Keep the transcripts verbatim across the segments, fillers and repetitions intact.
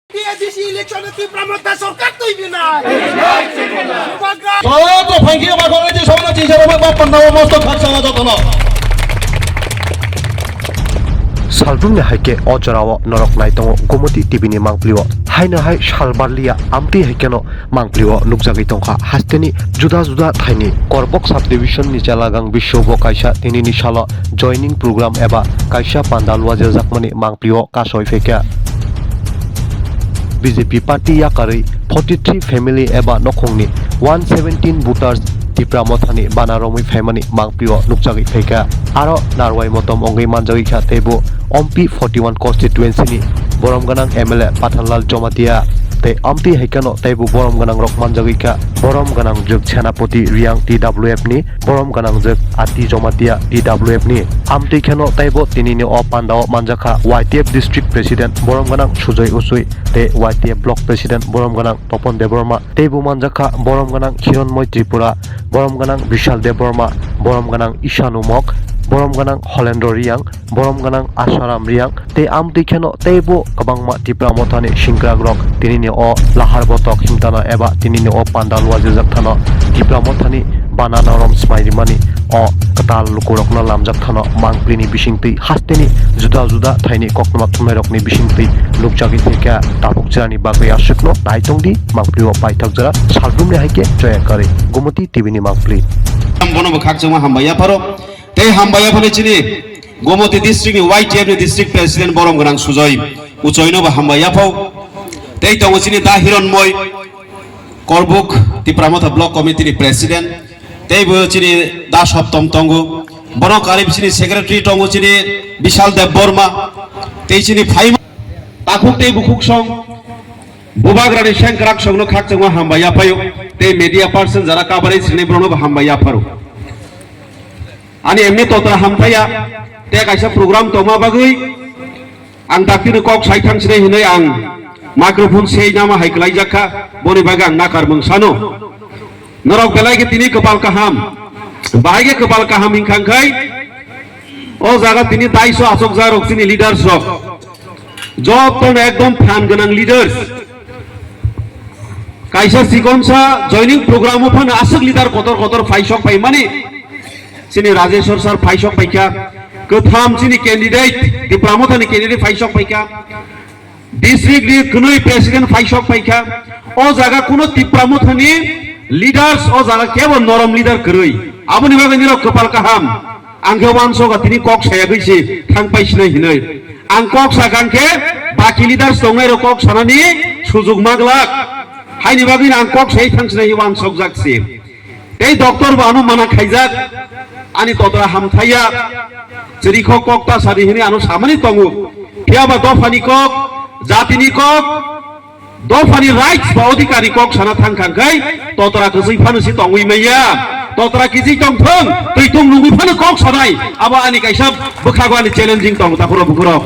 T A D C election-o Tipra Motha sorkar twi binai. Bubagra. Sotro phankhe ba khoroknwi songno chinsa rwma ba panda o mosto khaksa o jotono. Salbrumni hai khe o jorao norok nai tongo Gomoti T V ni mangpli o. Haino hai sal barliya amtwi hai kheno mangpli o nukjagwi tongkha. Hasteni juda juda thaini Korbok subdivision ni Chelagang bisio bo kaisa tinini salo joining program eba kaisa pandal wajajakmani mangpli o kasoi phaikha. B J P party yakarwi forty three family eba nokhongni one seventeen voters Tipra Mothani bana romwi phaimani mangpli o nukjagwi phaikha. Aro narwai motom wngwi manjagwi kha teibo Ompi forty one constituency ni borom gwnang M L A Pathanlal Jomatia tei amtwi hai kheno teibo borom gwnang rok manjagwi kha. Borom gwnang jwk Senapati Riang T W F ni, borom gwnang jwk Ati Jomatia T W F ni. Amtwi kheno teibo tinini o pandao manjakha Y T F District President borom gwnang Sujoy Usui tei Y T F Block President borom gwnang Topon Debbarma, teibo manjakha borom gwnang Hironmoy Tripura, borom gwnang Bishal Debbarma, borom gwnang Ishan Umok, borom gwnang Holendro Riang, borom gwnang Asaram Riang, tei amtwi kheno teibo kwbangma Tipra Mothani singkrakrok tinini o lahar botok himtano eba tinini o pandal wajajak thano Tipra Mothani bana norom swmai rimani o kwtal lukurokno lamjak thano mangpili ni bisingtwi hasteni juda juda thaini koktwma thumnairokni bisingtwi nukjagwi thekha tabuk chwrani bagwi aswkno nai tongdi mangpili o paithak jora salbrumni hai khe choya kwrwi Gomoti T V ni mangpili. Bono bo khakchangma hambai yapharo. Tei hambai yaphani chini Gomoti district ni Y T F ni district president borom gwnang Sujoy Uchoino bo hambai yaphao. Tei tongo chini Da Hironmoy Korbuk Tipra Motha Block Committee ni president. Tei bo chini Da Soptom tongo. Bono karwi chini secretary tongo chini Bishal Debbarma. Tei chini phaima takhuk tei bukhuk song Bubagrani sengkrak songno khakchangma hambai yaphaio. Tei media person jara coverage rinai borokno bo hambai yapharo. Ani emni totra hamthaya, tei kaisa program tongma bagwi ang daktino kok sai thangsinai hinwi ang microphone sei nama hai kwlaijak kha, boni bagwi ang nakar mung sano. Norok belai khe tini kwpal kaham, bahai khe kwpal kaham hinkha khai, o jaga tini daiso achukjak rok chini leaders rok, jotono ekdom phan gwnang leaders. Kaisa sikonsa joining program o phano aswk leader kotor kotor phaisok phaimani. Chini Rajeshwar sir phaisok phaikha, kwtham chini candidate, Tipra Mothani candidate phaisok phaikha, district ni kwnwi president phaisok phaikha. O jaga kuno Tipra Mothani leaders o jaga kebo norom leader kwrwi. Aboni bagwi nirok kwpal kaham. Ang khe uansukha tini kok sayagwi se thang pai sinai hinwi. Ang kok sakha khe baki leaders tongnai rok kok sanani sujuk ma glak. Haini bagwi ang kok sai thang sinai uansukjak se. Tei doctor bo ano mana khaijak. Ani totra hamthaya. Chwrikho kok ta sadi hinwi ano samani tongo. Phiyaba dophani kok, jatini kok, dophani rights ba odhikar ni kok sana thang kha khai totra kwchwi phano si tongwi maya. Totra kichwi tong thung, twi tung nungwi phano kok sanai. Abo ani kaisa bwkhago ani challenging tong takhuro bukhuro.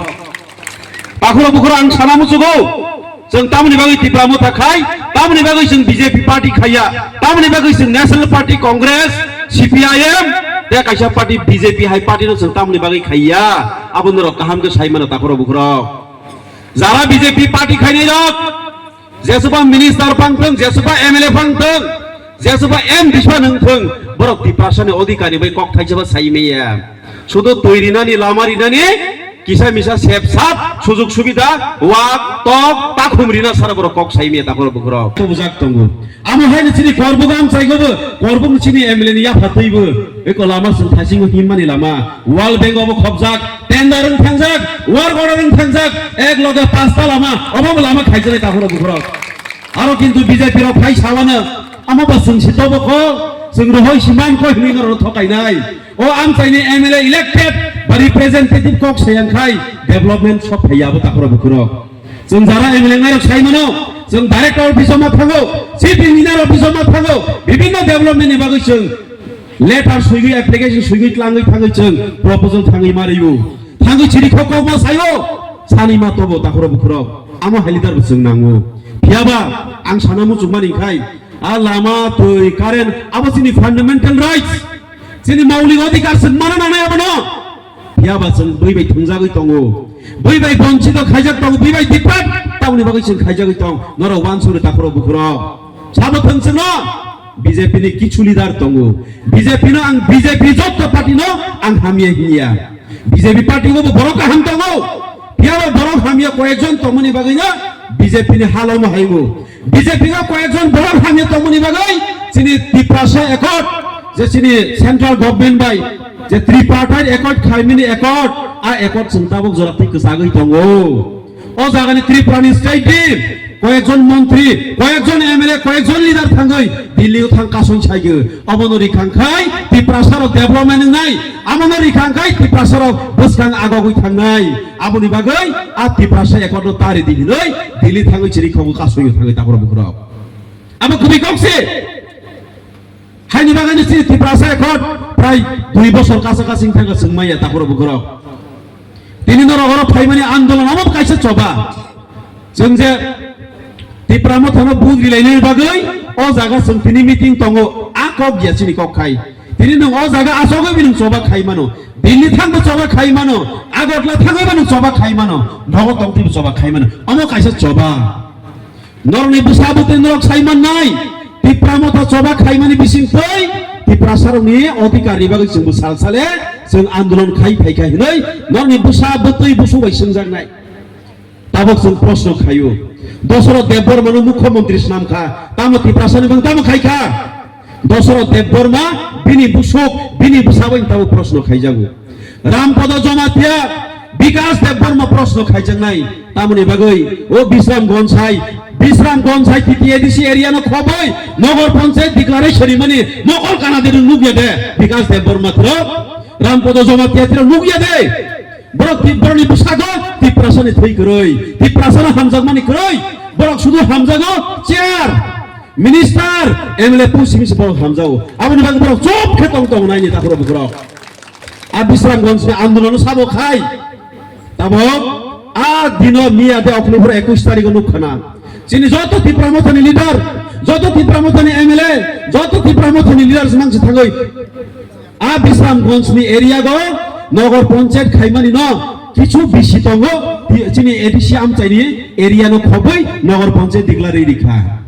Takhuro bukhuro ang sana muchugo. Chwng tamoni bagwi Tipra Motha khai, tamoni bagwi chwng B J P party khaiya, tamoni bagwi chwng National Party Congress, C P I M, tei kaisa party B J P hai party no chwng tamoni bagwi khaiya. Abo norok kaham khe sai mano takhuro bukhuro. Jara B J P party khainai rok, jesuba minister phang thung, jesuba M L A phang thung, jesuba M P phang wng thung, borok Tiprasani odhikar ni bai kok thaisaba sai maya. Sudu twi rinani, lama rinani, kisa misa sep sap, sujug subida, wak, tok, takhum rina sara borok kok sai maya takhuro bukhuro. Tubujak tongo. Amo hai ni chini Korbuk ang chaigo bo, Korbuk ni chini M L A ni yapha twi bo. Eko lama sung thasing himmani lama. World Bank obo khobjak, tender wng thangjak, work order wng thangjak, ek loge pasta lama, obo bo lama khaijaknai takhuro bukhuro. Aro kintu B J P rok phai sawano, amo bo chwng si tobo ko, chwng rohoi si man ko hinwi norok thokainai. O amchaini M L A elected ba representative kok sayang khai development sok phaiya abo takhuro bukhuro. Chwng jara M L A nairok sai mano, chwng director office o ma thango, chief engineer office o ma thango, bibinno development ni bagwi chwng letter swigwi, application swigwi, tlangwi thangwi chwng proposal thangwi ma rwo. Thangwi chiri khok kok ma sayo, sani ma tobo takhuro bukhuro. Amo hai leader bo chwng nango. Phiyaba ang sana muchung mani khai, a lama, twi, current, abo chini fundamental rights. Chini maulik odhikar chwng mana nangnai abono. Phiyaba chwng bui bai thwngjagwi tongo. Bui bai bonchito khaijak tongo, bui bai diprak. Tamoni bagwi chwng khaijagwi tong, norok uansukni takhurok bukhurok. Sabo thwng chwngno, B J P ni kichu leader tongo. B J P no ang, B J P jotto party no ang hamya hinya. B J P party o bo borok kaham tongo. Phiya bo borok hamya koyekjon tongmani bagwi no B J P ni halomo haibo. B J P o koyekjon borok hamya tongmani bagwi chini Tiprasa Accord, je chini central government bai je tripartite accord khaimani accord, a accord chwng tabuk jora twi kwchagwi tongo. O jagani Tripura ni state ni koyekjon montri, koyekjon M L A, koyekjon leader thangwi Delhi o thang kasong saigwi. Obono rikhang khai Tiprasa rok development wngnai, abono rikhang khai Tiprasa rok bwskang agogwi thangnai. Aboni bagwi a Tiprasa Accord no tari di hinwi Delhi thangwi chiri khogo kasongwi thangwi takhurok bukhurok. Abo kubui kok se. Haini bagwi ni chini Tiprasa Accord prai dui bosor kasa kasing thangkha chwng maya takhurok bukhurok. Tini norok oro phaimani andolon abo kaisa choba. Chwng je Tipra Mothano vote rilainani bagwi o jaga chwng tini meeting tongo, a kok ya chini kok khai. Tini nwng o jaga asogwi nwng choba khai mano. Delhi thangbo choba khai mano. Agartala thangwi bo nwng choba khai mano. Nogo tongtwibo choba khai mano. Omo kaisa choba. Norokni bwsa bwtwi norok sai mannai. Tipra Motha choba khaimani bisingtwi Tiprasarokni odhikarni bagwi chwngbo sal sale chwng andolon khai phaikha hinwi norokni bwsa bwtwi busu bai swngjaknai. Tabok chwng proshno khaio. Dosoroth Debbarmano mukhyamantri swnamkha, tamo Tiprasani bwng tamo khaikha? Dosoroth Debbarma bini busuk, bini bwsabo tamo proshno khaijago. Rampada Jamatia, Bikas Debbarma proshno khaijaknai, tamoni bagwi o Bisramganj hai, Bisramganj hai T T A D C area no khobwi Nagar Panchayat declaration rimani mokol kana de nukya de, Bikas Debbarma thro, Rampada Jamatia thro nukya de. Borok Tip-, borokni bwskango Tiprasani thwi kwrwi, Tiprasano hamjakmani kwrwi, borok sudu hamjago chair, minister, M L A post simi se borok hamjago. Aboni bagwi borok chop khe tong tong naini takhurok bukhurok. A Bisramganjni andolon sabo khai. Tabok a dino miya de October ekush tarikh o nukha na. Chini joto Tipra Mothani leader, joto Tipra Mothani M L A, joto Tipra Mothani leader se mangsi thangwi. A Bisramganjni area go Nagar Panchayat khaimani no kichu bisi tongo, ti-, chini A D C amchaini area no khobwi Nagar Panchayat declare rikha.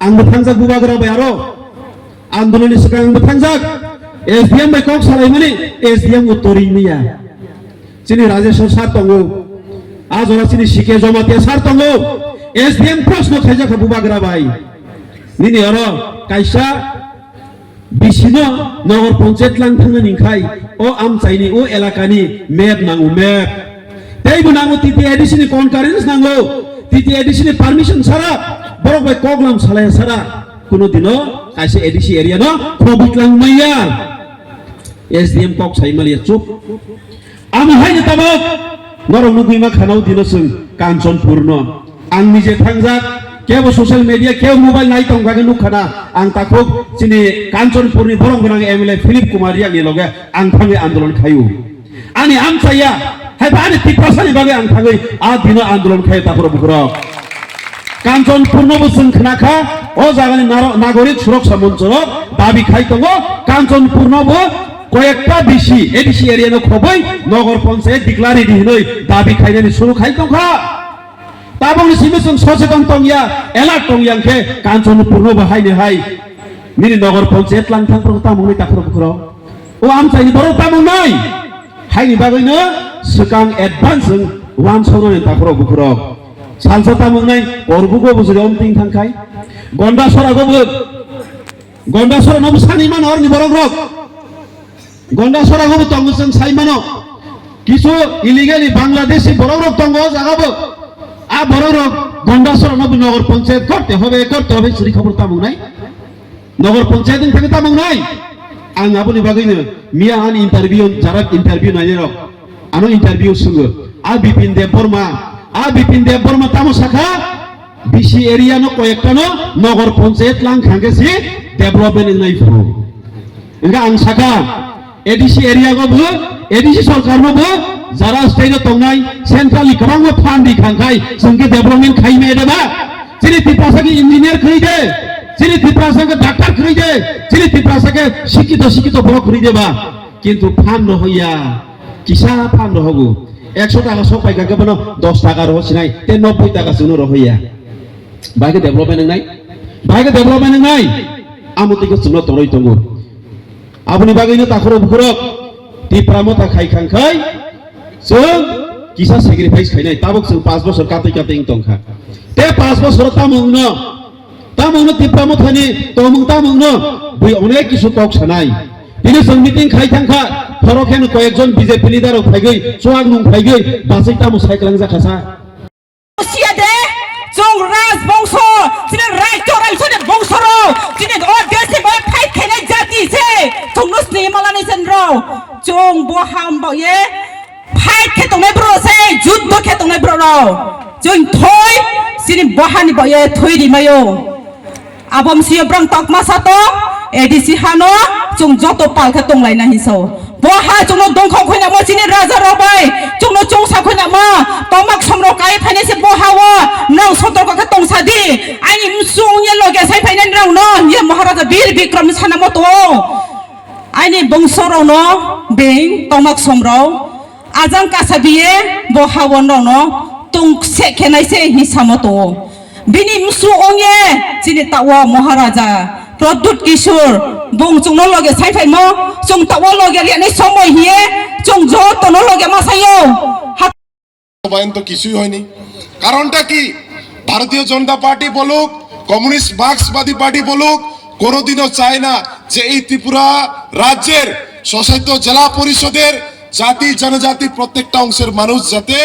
Ang bo thangjak Bubagra bai aro andoloni swkang ang bo thangjak S D M bai kok salaimani S D M bo tori miya. Chini Rajeshwar sir tongo, a jora chini C K Jamatia sir tongo, S D M proshno khaijakha Bubagra bai. Nini oro kaisa bisino Nagar Panchayat lang thangna ningkhai, o amchaini, o elakani map nango, map. Teibo nango T T A D C ni concurrence nango, T T A D C ni permission sara, borok bai koklam salai sara, kuno dino kaisa A D C area no khobwi tlang maya. S D M kok sai maliya chup. Amo hai ni tabok norok nugwi ma khana o dino chwng Kanchanpur no. Ang nije thangjak, kebo social media, kebo mobile nai tong bagwi nuk khana. Ang takhuk chini Kanchanpur ni borom gwnang M L A Philip Kumar Riang ni loge ang thangwi andolon khaio. Ani amchaya, hai ba ani Tiprasa ni bagwi ang thangwi a dino andolon khaio takhurok bukhurok. Kanchanpur no bo chwng khna kha, o jaga ni naro-, nagorik suraksa moncho rok dabi khai tongo, Kanchanpur no bo koyekta bisi, A D C area no khobwi Nagar Panchayat declare di hinwi dabi khainani suru khai tongkha. Tabokni simi chwng soseton tongya, alert tongya hwnkhe Kanchanpur no bo haini hai nini Nagar Panchayat lang thang phuru tamo hwnwi takhurok bukhurok. O amchaini borok tamo wngnai? Haini bagwino swkang advance wng uansuknani takhurok bukhurok. Salsa tamo wngnai? Korbugo bo jodi omting thangkhai. Gonda sorago bo Gonda sora no bwsani mano orni borok rok. Gonda sora go bo tongo chwng sai mano. Kisu illegally Bangladeshi borok rok tongo o jaga bo. A borok rok Gonda sora no bo Nagar Panchayat korte hobe, korte hobe suri khobor tamo wngnai. Nagar Panchayat ni thangwi tamo wngnai. Ang aboni bagwi no miya ani interview, jara interview nainai rok. Ano interview swngo, a Bipin Debbarma, a Bipin Debbarma tamo sakha, B C area no koyekta no Nagar Panchayat lang khangke si development wngnai phuru. Engka ang sakha, A D C area go bo, A D C sorkar no bo, jara state o tongnai, central ni kwbangma fund di khangkhai, chwngke development khaimaya de ba? Chini Tiprasa ke engineer khri de, chini Tiprasa ke doctor khri de, chini Tiprasa ke sikito, sikito borok khri de ba? Kintu phan no hoya, kisa phan no hogo. Ekso taka sok paikha khe bono dos taka roho sinai, tei nobboi taka chwngno rohoya. Bahai khe development wngnai? Bahai khe development wngnai? Amo twi khe chwngno toroi tongo. Aboni bagwino takhorok bukhorok Tipra Motha khai khang khai chwng kisa sacrifice khainai, tabuk chwng panch bosor katwi katwi wng tongkha. Tei panch bosoro tamo wngno, tamo wngno Tipra Mothani tongmung tamo wngno bui onek kisu kok sanai. Bini chwng meeting khai thangkha, phoro kheno koyekjon B J P leader rok phaigwi chuak nung phaigwi bachwi tamo sai kwlang jakha sa. Siya de, chwng raj bongso, chini rai chorai sone bongso rok, chini o desh ni bai fight khainai jati se, chwngno sini malani sen rok, chwng bo ham bo ye fight khe tongnai bro se, juddo khe tongnai bro rok, chwng thoi, chini bo hani bo ye thoi rimayo. Abo msio brang tokma sato, A D C hano, chwng joto pal khe tonglaina hinso. Bo ha chwngno dongkhok khuinamo chini raja rok bai, chwngno chungsa khuinamo, tomak somrok kai phainai se bo ha o, nang sotorko khe tongsa di. Ani msung ye loge sai phainai nang no, ye Maharaja Bir Bikram sanamo to. Ani bongso rok no, beng tomak somrok, Ajang kasa biye bo hawon rokno tong se khenai se hi samo tongo. Bini msu ongye chini tawa Maharaja Pradyut Kishore bong chungno loge sai phaimo, chung tawa loge riani somoi hiye chung jotono loge masayo. বাস্তবায়ন তো কিছুই হয়নি। কারণটা কি? ভারতীয় জনতা পার্টি বলুক, কমিউনিস্ট মার্ক্সবাদী পার্টি বলুক, কোনোদিনও চায় না যে এই ত্রিপুরা রাজ্যের স্বশাসিত জেলা পরিষদের জাতি জনজাতি প্রত্যেকটা অংশের মানুষ যাতে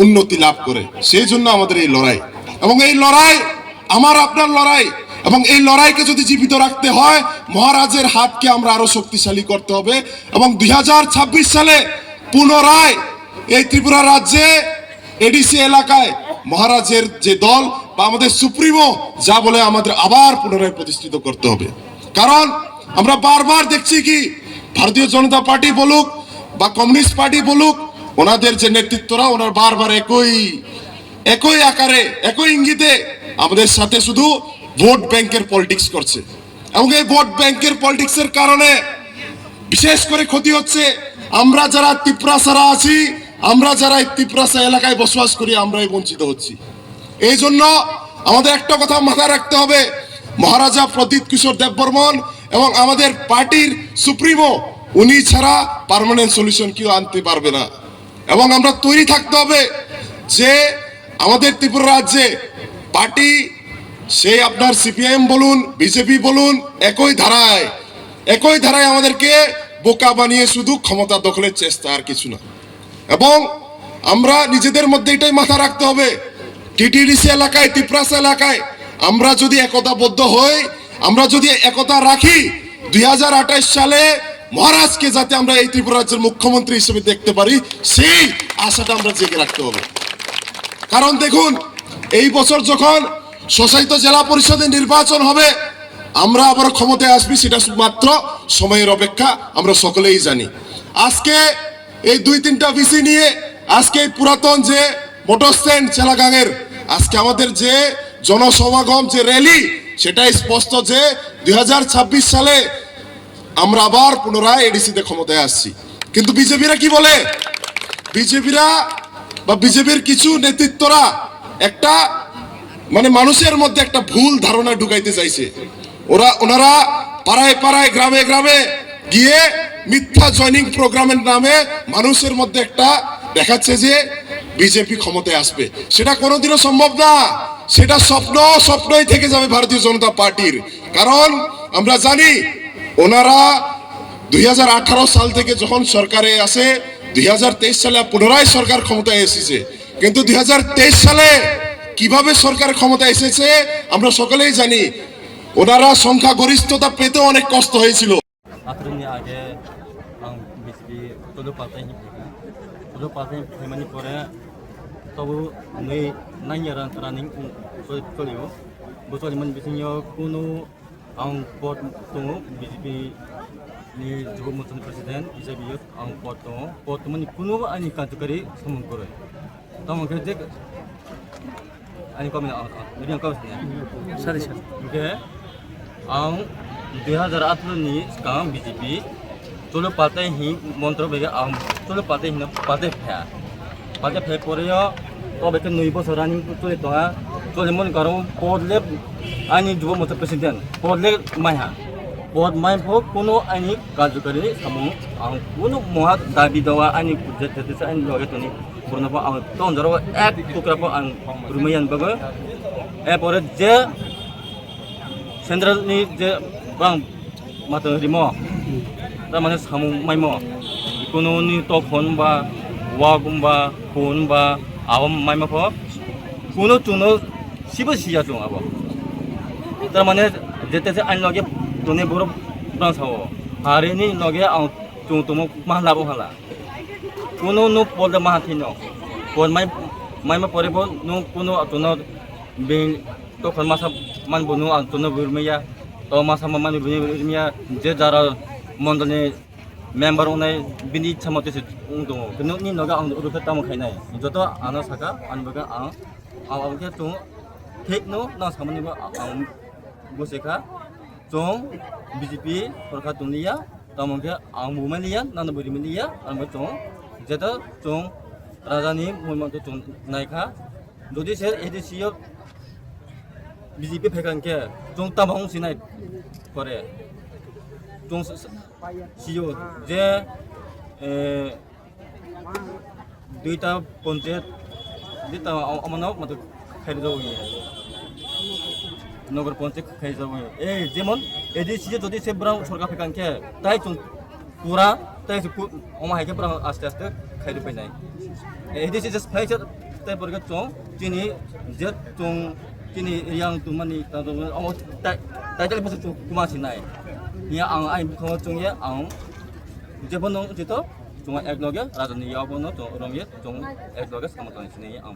উন্নতি লাভ করে, সেই জন্য আমাদের এই লড়াই। এবং এই লড়াই আমার আপনার লড়াই, এবং এই লড়াইকে যদি জীবিত রাখতে হয়, মহারাজের হাতকে আমরা আরো শক্তিশালী করতে হবে। এবং দুই হাজার ছাব্বিশ সালে পুনরায় এই ত্রিপুরা রাজ্যে এডিসি এলাকায় মহারাজের যে দল বা আমাদের সুপ্রিমো যা বলে, আমাদের আবার পুনরায় প্রতিষ্ঠিত করতে হবে। কারণ আমরা বারবার দেখছি কি, ভারতীয় জনতা পার্টি বলুক বা কমিউনিস্ট পার্টি বলুক, ওনাদের যে নেতৃত্বরা, ওনারা বারবার একই একই আকারে, একই ইঙ্গিতে আমাদের সাথে শুধু ভোট ব্যাংকের পলিটিক্স করছে। এবং এই ভোট ব্যাংকের পলিটিক্সের কারণে বিশেষ করে ক্ষতি হচ্ছে আমরা যারা তিপ্রাসারা আছি, আমরা যারা এই তিপ্রাসা এলাকায় বসবাস করি, আমরাই বঞ্চিত হচ্ছি। এই জন্য আমাদের একটা কথা মাথায় রাখতে হবে, মহারাজা প্রদ্যুৎ কিশোর দেববর্মন এবং আমাদের পার্টির সুপ্রিমো, উনি ছাড়া পার্মানেন্ট সলিউশন কেউ আনতে পারবে না। এবং আমরা তৈরি থাকতে হবে যে আমাদের ত্রিপুরা রাজ্যে পার্টি, সেই আপনার সিপিআইএম বলুন, বিজেপি বলুন, একই ধারায়, একই ধারায় আমাদেরকে বোকা বানিয়ে শুধু ক্ষমতা দখলের চেষ্টা, আর কিছু না। এবং আমরা নিজেদের মধ্যে এটাই মাথা রাখতে হবে, টিটিডিসি এলাকায়, তিপ্রাসা এলাকায় আমরা যদি একতাবদ্ধ হই, আমরা যদি একতা রাখি, দুই হাজার আঠাশ সালে মহারাজকে যাতে আমরা এই ত্রিপুরা রাজ্যের মুখ্যমন্ত্রী হিসেবে দেখতে পারি, সেই আশাটা আমরা জেগে রাখতে হবে। কারণ দেখুন, এই বছর যখন স্বশাসিত জেলা পরিষদের নির্বাচন হবে, আমরা আবার ক্ষমতায় আসবি, সেটা শুধুমাত্র সময়ের অপেক্ষা, আমরা সকলেই জানি। আজকে এই দুই তিনটা ভিসি নিয়ে আজকে এই পুরাতন যে মোটর স্ট্যান্ড চেলাগাঙের আজকে আমাদের যে জনসমাগম, যে র্যালি, সেটাই স্পষ্ট যে দুই হাজার ছাব্বিশ সালে আমরা আবার পুনরায় এডিসিতে ক্ষমতায় আসছি। কিন্তু বিজেপিরা কি বলে? বিজেপিরা বা বিজেপির কিছু নেতৃত্বরা একটা, মানে, মানুষের মধ্যে একটা ভুল ধারণা ঢুকাইতে চাইছে। ওরা, ওনারা পাড়ায় পাড়ায়, গ্রামে গ্রামে গিয়ে মিথ্যা জয়েনিং প্রোগ্রামের নামে মানুষের মধ্যে একটা দেখাচ্ছে যে বিজেপি ক্ষমতায় আসবে। সেটা কোনোদিনও সম্ভব না। সেটা স্বপ্ন, স্বপ্নই থেকে যাবে ভারতীয় জনতা পার্টির। কারণ আমরা জানি, ওনারা দুই হাজার আঠারো সাল থেকে যখন সরকারে আসে, দুই হাজার তেইশ সালে পুনরায় সরকার ক্ষমতায় এসেছে। কিন্তু দুই হাজার তেইশ সালে কিভাবে সরকার ক্ষমতায় এসেছে আমরা সকলেই জানি। ওনারা সংখ্যাগরিষ্ঠতা পেতেও অনেক কষ্ট হয়েছিল। Atrwngni age ang B J P Tolo Paltai hinwi phaikha. Tolo Paltai hinwi phaimani pore tobo nui nine year running choli-, cholio. Bo cholimani bisingo kunu ang pod tongo, B J P ni Jubo Morcha ni president hisabe ang pod tongo. Pod tongmani kunu ani kanchukari samung kwrwi. Tamo khe je ani comment, ah, ah, media comment sini. Sari, sari. Hingke ang dui hazar atharo ni swkang B J P Tolo Paltai hi montro bai ang Tolo Paltai hino paltai pha. Ake phai pore yo, to beke nui bosor ani choli tonga, choli mon karo pod le ani Jubo Morcha president, pod le maiha, pod mai pho kuno ani karjokari samung ang kuno moha dabi dawa ani je je ani loge toni borno pho ang ton jaro ek tukra pho ang rumai yan bago, e pore je central ni je bang Mato rimo. Tamani samung maimo. Kuno ni tokhon ba, wagum ba, kun ba, awam maima pho. Kuno chuno sibo siya chung abo. Tamani jete se ani loge tone borok bang sao. Hari ni loge ang chung tumo ma labo hala. Kuno no pod ma thino. Pod mai maima pore bo no kuno chuno Bini tokhon masa man bunu ang tono burmiya, to masa man bini burmiya, je jara mondolni member ongnai bini ichha mate se wng tongo. Khe nokni nogo ang rukhe tamo khainai. Joto ano saka, ani bagwi ang, ang, ang khe tongo. Thik no, nang samani bo ang bose kha. Chwng B J P sorkar tonglia, tamo khe ang bo maliya, nang bo rimaliya, ang bo chwng. Jeto chwng rajani muimanto chwng naikha. Jodi se A D C o B J P phaikha hwnkhe chwng tamo wng sinai pore. Chwng s-, s-, sio je, eh, duita ponchayat, duita o-, omono mato khairok jago ya. Nogor ponchayat khairok jago ya. Eh, jemon A D C o jodi se borok sorkar phaikha hwnkhe, tai chwng pura, tai se pu-, omo hai khe borok aste aste khairok painai. Eh, A D C just phai se, tai borok chwng, chini je chwng, chini yang tongmani, ta tongmani, omo tai, tai tali bwswk chwng kuma sinai. Ya ang ai bwkhango chwng ya, ang jebono jito, chwng ek loge, rajani yabono chwng romye, chwng ek loge, samotani sinai ang.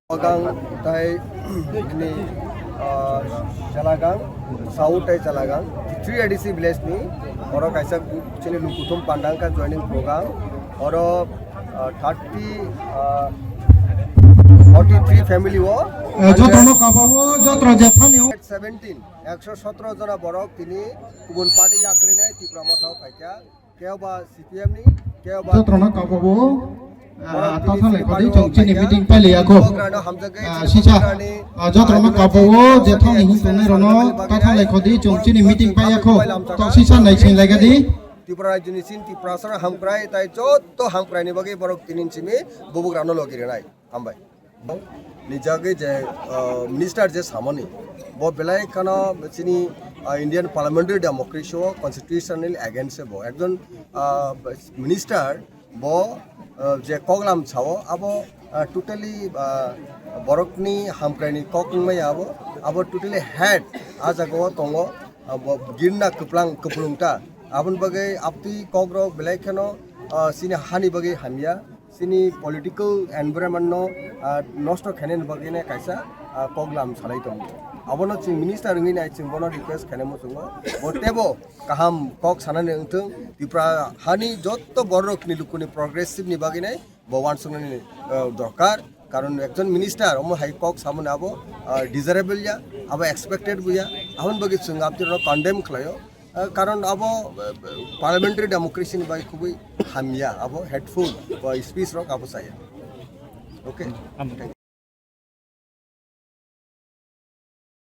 Magang tai ni, ah, Chalagang, South tai Chalagang, three A D C village ni, oro kaisa chini Lukuthum Pandangka joining program, oro, ah, thirty, ah, forty three family o, Eh, jotono kabao, joto jephani o. Seventeen, ekso sotro jona borok tini kubun party yakrinai Tipra Motha o phaikha. Kebo C P M ni, kebo Jotono kabao, ah, ta thanglai khodi chwng chini meeting pailiya kho. Ah, sisa, ah, jotono kabao, je thangni hwn tongnai rono, ta thanglai khodi chwng chini meeting paiya kho. To sisa nai sing lai gadi. Tripura rajyoni sin, Tripura sara hamkrai, tai joto hamkrai ni bagwi borok tinin simi bubugrano logi rinai. Hambai. Ni jagwi je, ah, minister je samani, bo belai kheno chini, ah, Indian parliamentary democracy o constitutional against se bo. Ekjon, ah, minister bo, ah, je koklam sao, abo, ah, totally, ah, borokni hamkraini kok wngmaya abo, abo totally head a jaga o tongo, ah, bo girna kwplang, kwplung ta. Aboni bagwi abtwi kokrok belai kheno, ah, chini hani bagwi hamya. Chini political environment no, ah, nosto khainani bagwi ne kaisa, ah, koklam salai tongo. Abono chwng minister wngwi nai chwng bono request khainai muchungo. Bo tebo kaham kok sanani wngthwng, Tripura hani jotto bororokni lukuni progressive ni bagwi nai bo uansuknani, ah, dorkar. Karon ekjon minister omo hai kok samani abo, ah, desirable ya, abo expected bo ya. Aboni bagwi chwng aboni condemn khlaio. Ah, karon abo, ah, parliamentary democracy ni bai khubui hamya, abo hateful, bo speech rok abo saya. Okay.